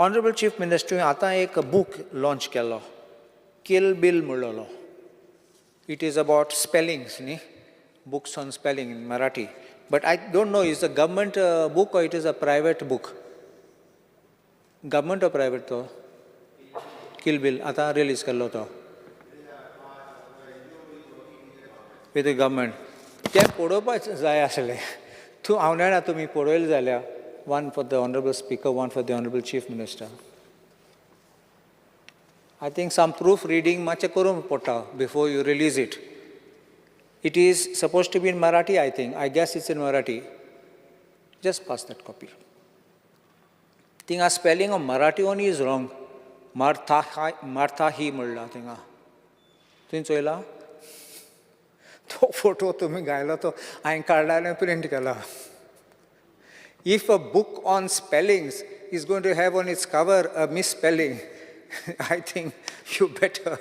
Honourable chief minister, आतां एक book launch केलो, किल bill म्हणलेलो. It is about spellings न्ही, books on spelling in Marathi, but I don't know is a government book or it is a private book. Government or private तो किल bill आतां release केल्लो तो with government, तें पळोवपाक जाय आसलें. तूं हांव जाणा तुमी पळयलें जाल्यार, one for the honourable speaker, one for the honourable chief minister. I think some proof reading मातशें करूंक पडटा before you release it. It is supposed to be in Marathi, I think. I guess it's in Marathi. Just pass that copy. थिंगा spelling of Marathi only is wrong. Martha Martha ही म्हणला थिंगा. तुवें चोयला तो photo तुमी घायलो, तो हांवें काडला आनी प्रिंट केला. If a book on spellings is going to have on its cover a misspelling, I think you better